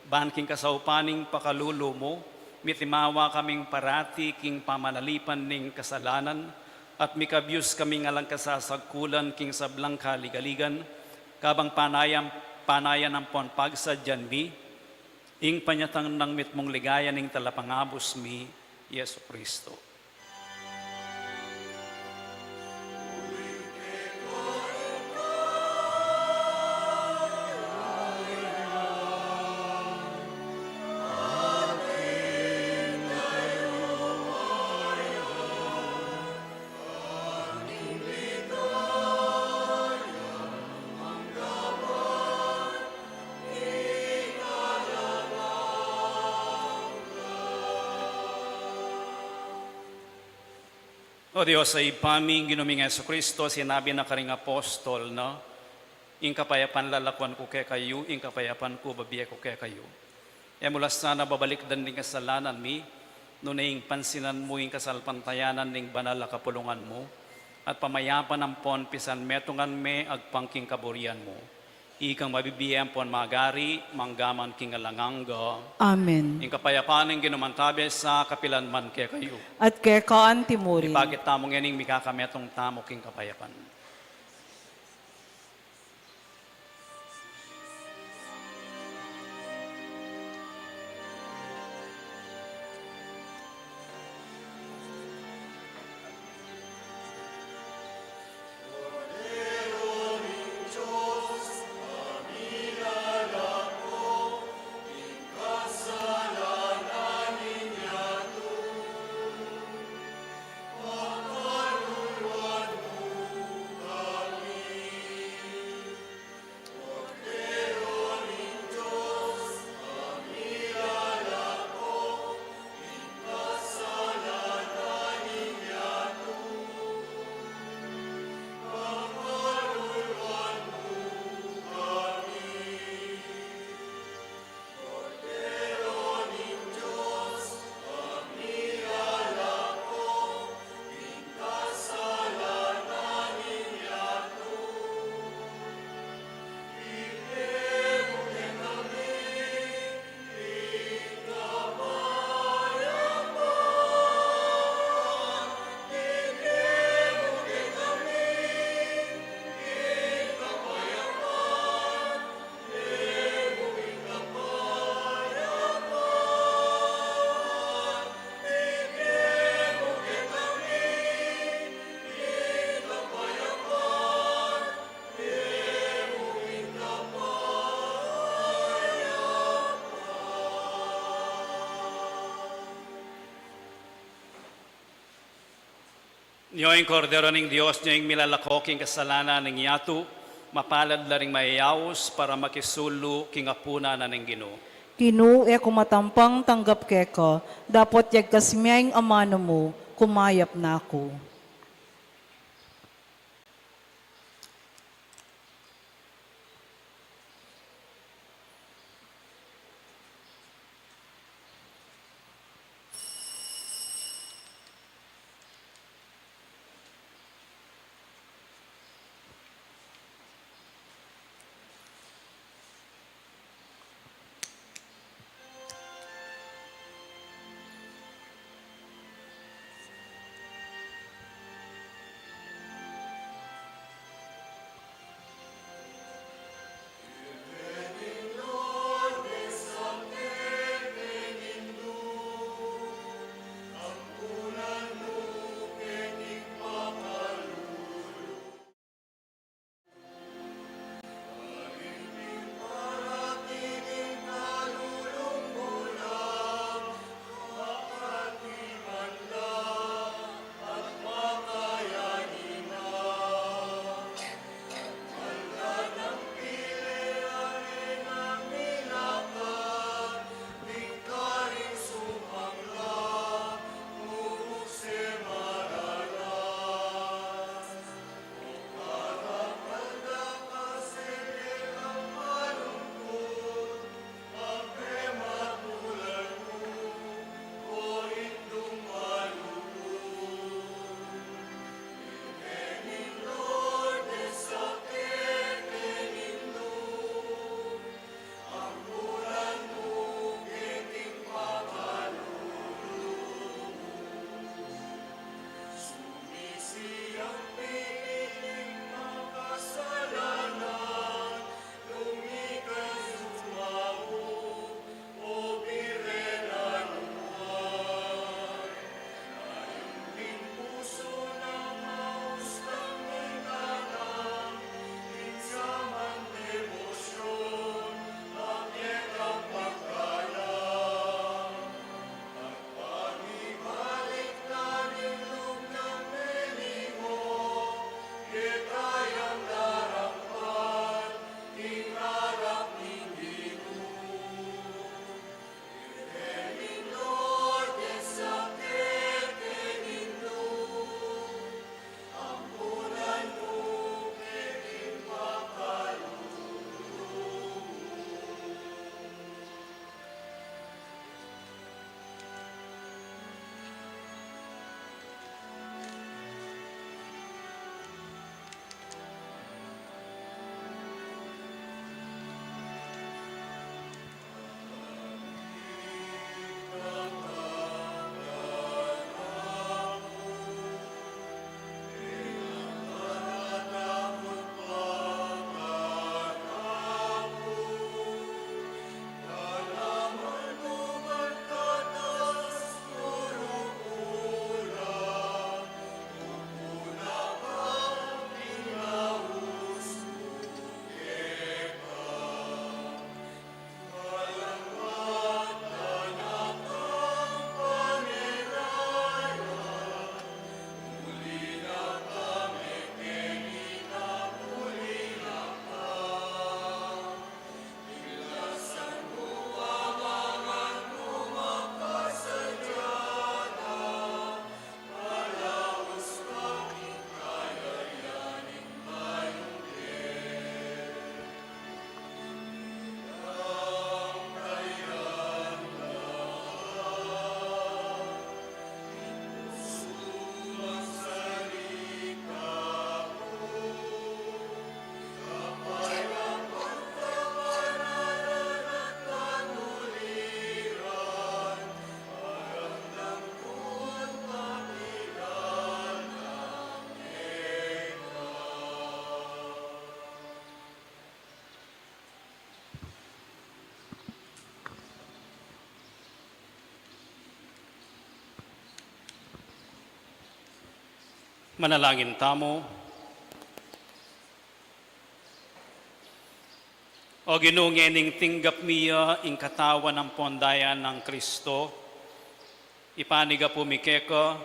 ban king kasaupan ning pakalulu mu, mitimawa kaming parati king pamanalipan ning kasalanan, at mikabyus kaming alang kasasagkulan king sablang kaligaligan, kabang panayan, panayan ampon pagsadyan mi, ing panyatang nang mitmung ligaya ning Talapangabus mi, Jesucristo. O Dios a Ibpa mi, ing Ginu ming Jesucristo, sinabi na karing apostol na, "Ing kapayapan lalakuan ku kekayu, ing kapayapan ku bibie ku kekayu." E mu la sana babalikdan ding kasalanan mi, nune ing pansinan mu ing kasalpantayanan ning banal a kapulungan mu, at pamayapan ampon pisanmetungan me agpang king kaburian mu. Ikang mabibie ampon magari, mangga man king alang angga. Amen. Ing kapayapan ning Ginu mantabe sa kapilan man kekayu. At keka anti mu rin. Ipakit tamu ngening mikakametung tamu king kapayapan. Nyo ing Kordero ning Dios, nyo ing milalako king kasalanan ning yatu, mapalad la ring mayayaus para makisulu king apunan na ning Ginu. Ginu, e ku matampang tanggap keka, dapot yagkas me ing amanu mu, kumayap na ku. Manalangin tamu. O Ginu, ngening tinggap mi ya ing katawan ampong daya nang Kristo, ipanigapu mi keka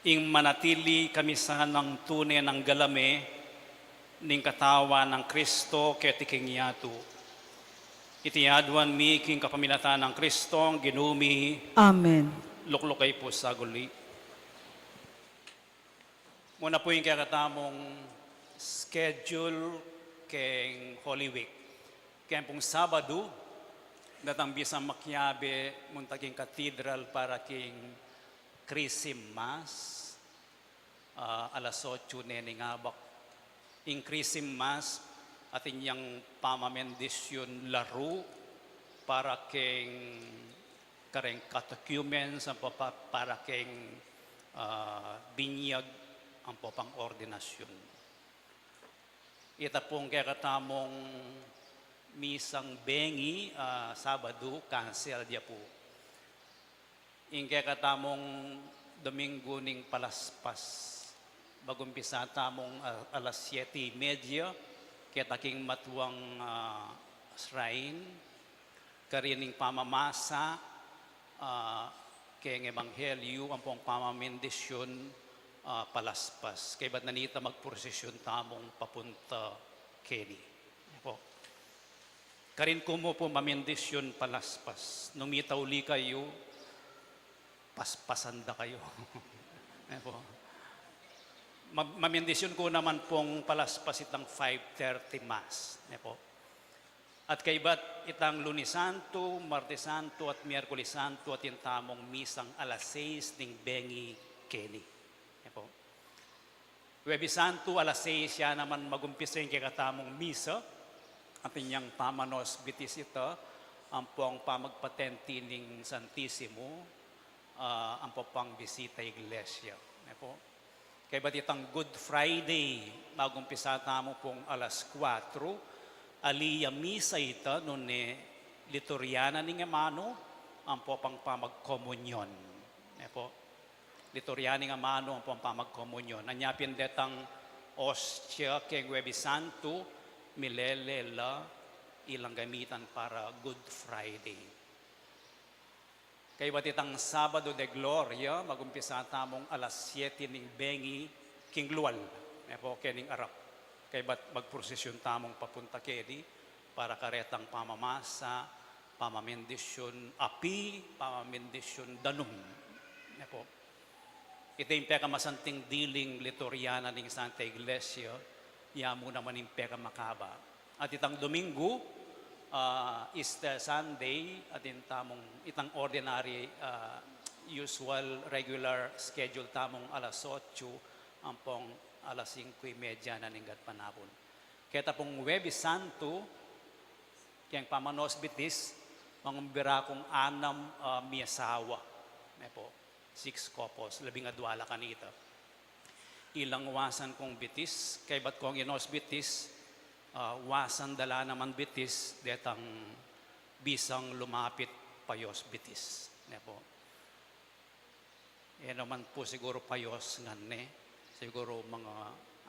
ing manatili kami sanang tune nang galame ning katawan nang Kristo keti king yatu. Iti aduan mi king kapamilatan nang Kristong Ginu mi. Amen. Lukluk kayu pu saguli. Muna pu ing kekatamung schedule keng Holy Week. Keng pung Sabadu, datang bisang makiabe munta king cathedral para king Chrism Mass, ah, alas otsu ne ning abak. Ing Chrism Mass, atin yang pamabendisyun laru para keng kareng catechumens, ampo pa-, para keng, ah, binyag, ampo pang ordinasyun. Ita pung kekatamung misang bengi, ah, Sabadu, cancel ya pu. Ing kekatamung Domingo ning Palaspas, magumpisa tamung, ah, alas siete y media, keta king matuang, ah, shrine, karin ing pamamasa, ah, keng ebanghelyu, ampong pamabendisyun, ah, Palaspas. Kaybat na nita magprosisyun tamung papunta keni. Apo. Karin ku mu pu mabendisyun Palaspas. Nung mitauli kayu, paspasan da kayu. Apo. Ma-, mabendisyun ku naman pung Palaspas itang five thirty Mass. Apo. At kaybat itang Lunes Santo, Martes Santo, at Miyerkules Santo, atin tamung misang alas sais ning bengi keni. Apo. Huwebes Santo, alas sais ya naman magumpisa ing kekatamung misa, atin yang pamanosbitis ita, ampong pamagpatenti ning Santisimo, ah, ampo pang bisita iglesia. Apo. Kaybat itang Good Friday, magumpisa tamu pung alas kuatro, ali ya misa ita nune liturya na ning amanu, ampo pang pamagkomunyon. Apo. Liturya ning amanu, ampo pang pamagkomunyon. Anya pin detang ostia keng Huwebes Santo, milele la ilang gamitan para Good Friday. Kaybat itang Sabado de Gloria, magumpisa tamung alas siete ning bengi king lual, apo, kening arap. Kaybat magprosisyun tamung papunta keni para karetang pamamasa, pamabendisyun api, pamabendisyun danum. Apo. Ita ing pekamasanting diling liturya na ning Santa Iglesia, ya mu naman ing pekamakaba. At itang Domingo, ah, Easter Sunday, atin tamung, itang ordinary, ah, usual, regular schedule tamung alas otsu, ampong alas singko y media na ning gatpanapun. Keta pung Huwebes Santo, keng pamanosbitis, mangumbira kung anam, ah, miyasawa. Apo. Six couples, labing adua la kanita. Ilang wasan kung bitis, kaybat kung inosbitis, ah, wasan da la naman bitis, detang bisang lumapit payos bitis. Apo. E naman pu siguru payos ngan ne, siguru mga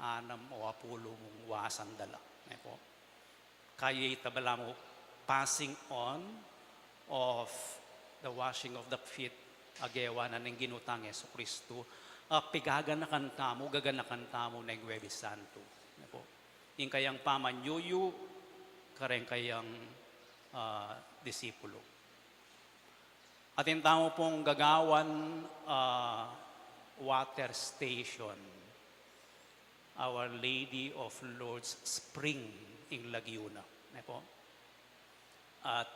anam o apulu mung wasan da la. Apo. Kaya ita balamu passing on of the washing of the feet, a gewa na ning Ginu tang Jesucristo, a pigaganakan tamu, gaganakan tamu neng Huwebes Santo. Apo. Ing kayang pamanyuyu, kareng kayang, ah, disipulu. Atin tamu pung gagawan, ah, water station, Our Lady of Lourdes Spring ing lagyu na. Apo. At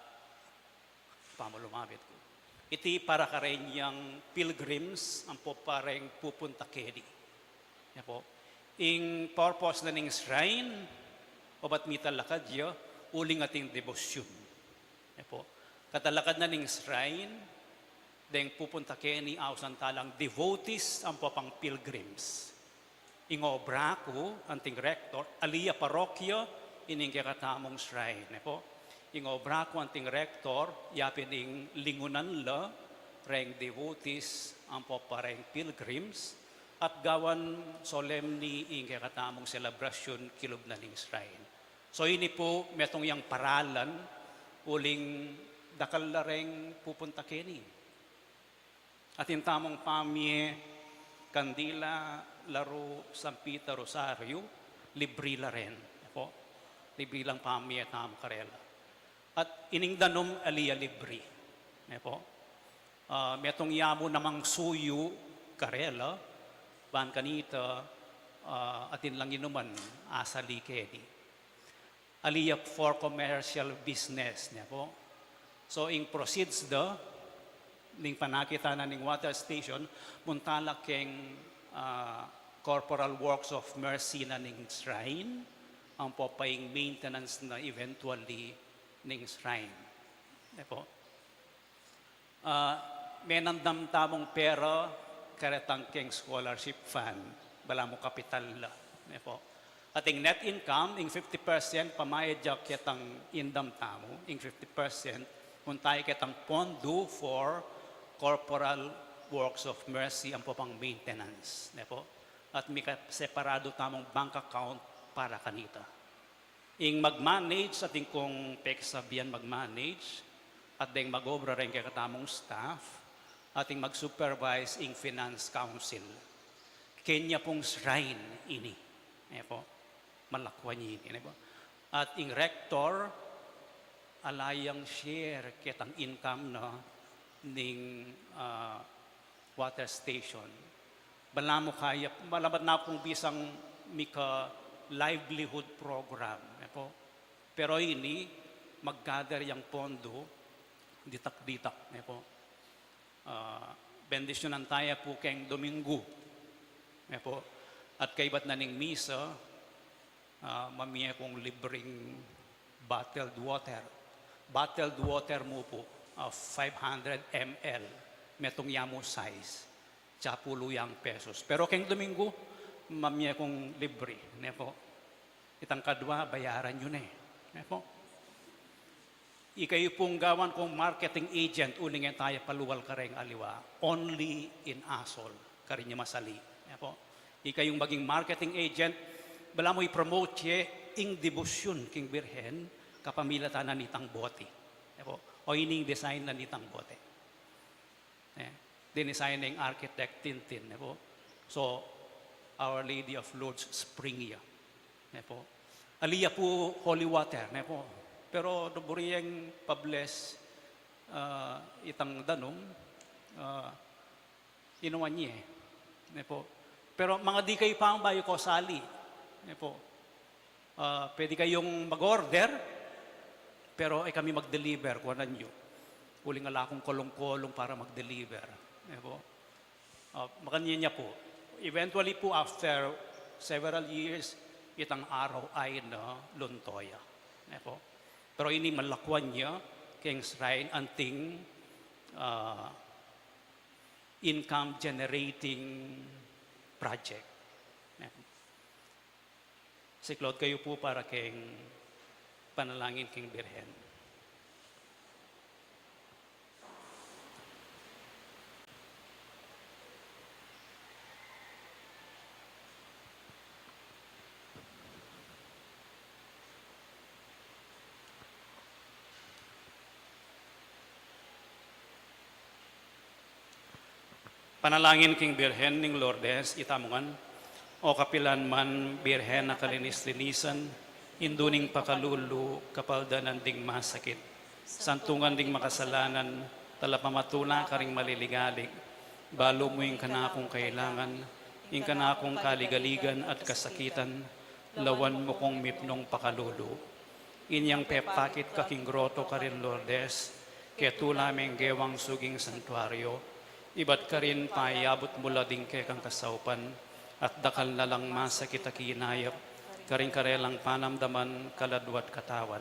pamulumapit ku. Iti para kareng pilgrims, ampo pareng pupunta keni. Apo. Ing purpose na ning shrine, obat mitalakad ya, uling ating debosyun. Apo. Katalakad na ning shrine, deng pupunta keni ausan talang devotees, ampo pang pilgrims. Ing obra ku, anting rector, ali ya parokya, ining kekatamung shrine, apo. Ing obra ku, anting rector, yapin ing lingunan la, reng devotees, ampo pareng pilgrims, At gawan solemni ing kekatamung selebrasyun kilub na ning shrine. So ini pu, metung yang paralan, uling dakal la reng pupunta keni. Atin tamung pamie, kandila, laru, San Peter Rosario, libri la ren. Apo? Libri lang pamie tamu karela. At ining danum ali ya libri. Ne po? Ah, metung ya mu namang suyu karela, ban kanita, ah, atin lang inuman asali keni. Ali ya for commercial business, ne po? So, ing proceeds da, ning panakit na ning water station, munta la keng, ah, Corporal Works of Mercy na ning shrine, ampo pa ing maintenance na eventually ning shrine. Ne po? Ah, menandam tamung pera, karetang keng scholarship fund, balamu kapital la. Ne po? At ing net income, ing fifty percent pamayad ya ketang indam tamu, ing fifty percent, munta ya ketang pondo for Corporal Works of Mercy, ampo pang maintenance. Ne po? At mika separado tamung bank account para kanita. Ing mag-manage, atin kung peksabian mag-manage, at deng mag-obra reng kekatamung staff, atin mag-supervise ing finance council. Kenya pung shrine ini. Ne po? Malakwan ini, ne po? At ing rector, ala yang share ketang income na ning, ah, water station. Balamu kaya, malabat na kung bisang mika livelihood program, ne po? Pero ini, mag-gather yang pondo, ditak-ditak, ne po? Ah, bendisyunan taya pu keng Domingo, ne po? At kaybat na ning misa, ah, mamie kung libreng bottled water. Bottled water mu pu, ah, five hundred M L, metung ya mu size. Tsa pulu yang pesos. Pero keng Domingo, mamie kung libre, ne po? Itang kadwa, bayaran yu ne. Ne po? Ikayu pung gawan kung marketing agent, uling e taya palual kareng aliwa. Only in Asol, karin yu masali. Ne po? Ikayung maging marketing agent, balamu i-promote ye ing debosyun king Birhen, kapamilatan na nitang bote. Ne po? O ining design na nitang bote. Ne? Dinisign ning architect Tintin, ne po? So, Our Lady of Lourdes Spring ya. Ne po? Ali ya pu holy water, ne po? Pero do buri yang pa-bless, ah, itang danum, ah, inuman ye, ne po? Pero mangadi kayu pa, bayu ko sali, ne po? Ah, pwede kayung mag-order, pero e kami mag-deliver, kuanan yu. Uling ala kung kolung-kolung para mag-deliver. Ne po? Ah, makanyan ya pu. Eventually pu, after several years, itang araw ay na lunto ya. Ne po? Pero ini malakwan ya keng shrine anting, ah, income generating project. Ne po? Siklaud kayu pu para keng panalangin king Birhen. Panalangin king Birhen ning Lourdes, itamu ngan. O kapilan man, Birhen a kalinis-linisan, indu ning pakalulu, kapaldanan ding masakit, santungan ding makasalanan, talapamatula karing malilingaling, balu mu ing kanakung kailangan, ing kanakung kaligaligan at kasakitan, lawan mu kung mipnung pakalulu. Inyang pepakit ka king groto karin Lourdes, ketula meng gewang suging santuario, ibat karin payabut mu la ding kekang kasaupan, at dakal na lang masakit a kinayap, karing karelang panamdaman, kaladua at katawan.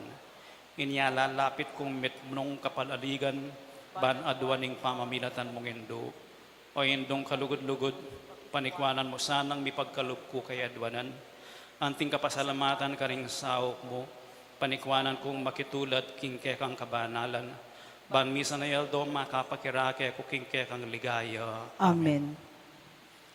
Inya lalapit kung mitmung kapalaligan, ban aduan ing pamamilatan mung indu. O Indung kalugud-lugud, panikuanan mu sanang mipagkalub ku kayadwanan, anting kapasalamatan karing saup mu, panikuanan kung makitulad king kekang kabanalan, ban misan a aldo makapakirake ku king kekang ligaya. Amen.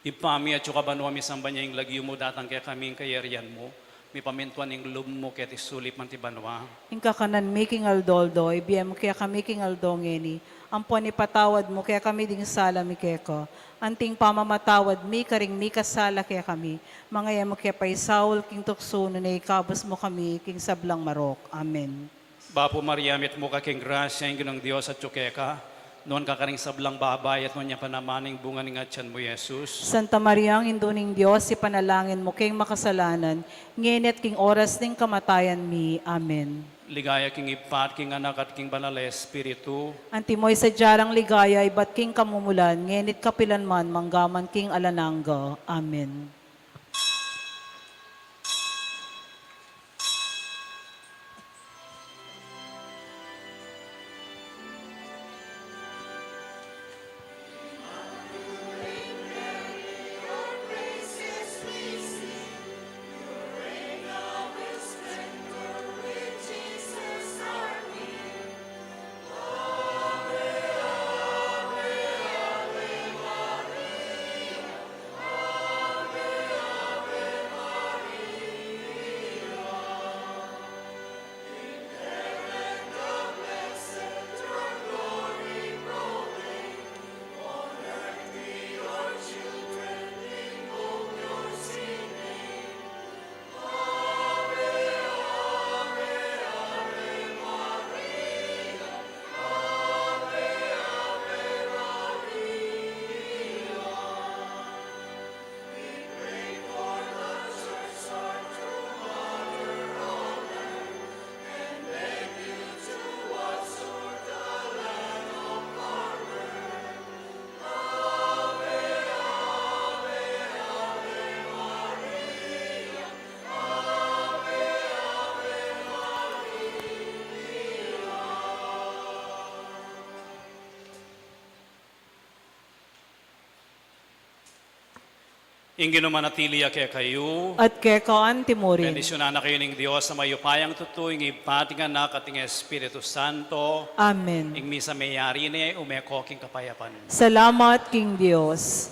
Ibpa mi, atsu ka banua, misamban ya ing lagyu mu, datang kekami ing kayarian mu, mipamintuan ing lub mu keti sulip anti banua. Ing kakanan mi king aldo-aldo, ibie mu kekami king aldo ngeni, ampon ipatawad mu kekami ding sala mi keka, anti ing pamamatawad mi karing mikasala kekami, manga e mu ke paisaul king tuksu, nune ikabus mu kami king sablang marok. Amen. Bapu Maria, mitmu ka king grasya, ing Ginung Dios atyu keka, nuan ka karing sablang babai, at nuan ya pa naman ing bunga ning atian mu, Jesus. Santa Maria, Indu ning Dios, ipanalangin mu keng makasalanan, ngeni at king oras ning kamatayan mi. Amen. Ligaya king Ibpa, at king Anak, at king Banal a Espiritu. Antimo ing sadya rang ligaya, ibat king kamumulan, ngeni at kapilan man, manggaman king alang angga. Amen. Ing Ginu manatili ya kekayu. At keka anti murin. Bendisyunan na kayu ning Dios a mayupayang tutu, ing Ibpa, at ing Anak, at ing Espiritu Santo. Amen. Ing misa meyari ne, ume ko king kapayapan. Salamat king Dios.